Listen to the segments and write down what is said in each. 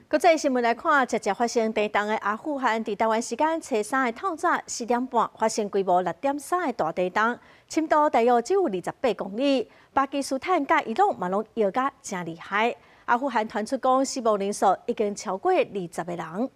國際新聞來看，捷捷發生地動的阿富汗，佇台灣時間初三的透早4點半發生規模6.3的大地動，深度大約只有28公里。巴基斯坦佮伊朗嘛攏搖甲誠厲害。阿富汗傳出講死亡人數已經超過20個人。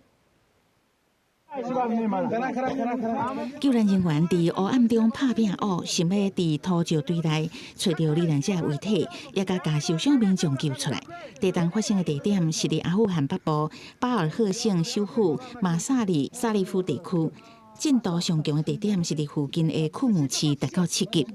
救援人員佇黑暗中拍拼烏，想欲佇土石堆內揣著罹難者遺體，也共受傷民眾救出來。地動發生的地點是佇阿富汗北部巴爾赫省首府馬薩里沙利夫地區，震度上強的地點是佇附近的庫姆市，達到7級。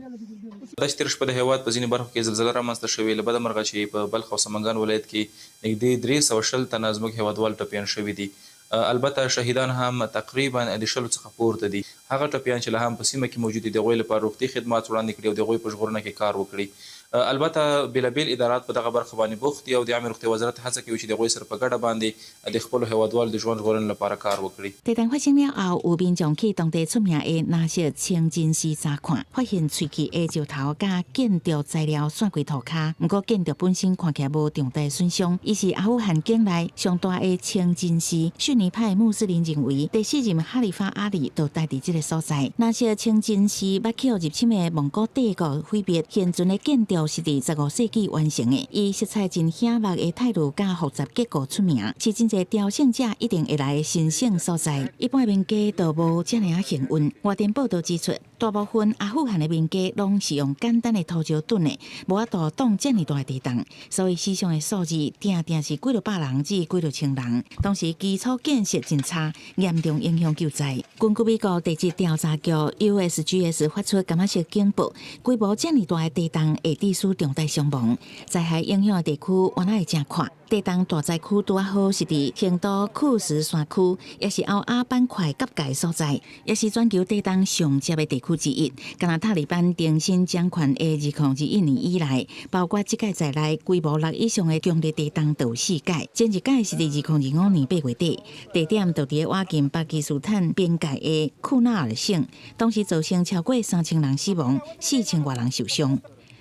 دا چې تېره شپه د هېواد په ځینو برخو کې زلزله رامنځته شوې، له بده مرغه چې په بلخ او سمنګان ولایت کې نږدې 320 تنه زموږ هېوادوال ټپیان شوي دي. البته شهیدان هم تقریبا د 20 څخه پورته دي. هغه ټپیان چې لا هم په سیمه کې موجود دي، د هغوی لپاره روغتي خدمات وړاندې کړي او د هغوی په ژغورنه کې کار وکړي. البته بېلابېل ادارات په دغه برخه باندې بوخت دي او د عامې روغتیا وزارت هڅه کوي چې د هغوی سره په ګډه باندې د خپلو هېوادوالو د ژوند ژغورنې لپاره کار وکړي. 地動發生了後，有民眾去當地出名的藍色清真寺查看，發現碎去的石頭佮建築材料散規塗跤。毋過建築本身看起來無重大損傷。伊是阿富汗境內上大的清真寺，遜尼派穆斯林認為第四任哈里發阿里就待佇這个所在。藍色清真寺捌予入侵的蒙古帝國毀滅，現存的建築是佇15世紀完成的。以色彩真顯目的泰魯佮複雜結構出名，是真濟朝聖者一定會來的神聖所在。一般民家都無遮爾仔幸運。外電報道指出，大部分阿富汗的民家攏是用簡單的土石躉的，無法度擋遮爾大的地動，所以死傷的數字定定是幾落百人至幾落千人。當時基礎建設真差，嚴重影響救災。根據美國地質調查局 USGS 發出柑仔色警報，規模遮爾大的地動會致使重大傷亡，災害影響的地區原來會誠闊。地動大災區拄仔好是佇興都庫什山區，也是歐亞板塊結界所在，也是全球地動上捷的地區之一。敢若塔利班重新掌權的2021年以來，包括這屆在內，規模6以上的強烈地動就有四擺，前一擺是佇2025年8月底，地點就佇咧倚近巴基斯坦邊界的庫納爾省，當時造成超過3000人死亡，4000外人受傷。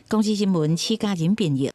公視新聞，施嘉仁編譯。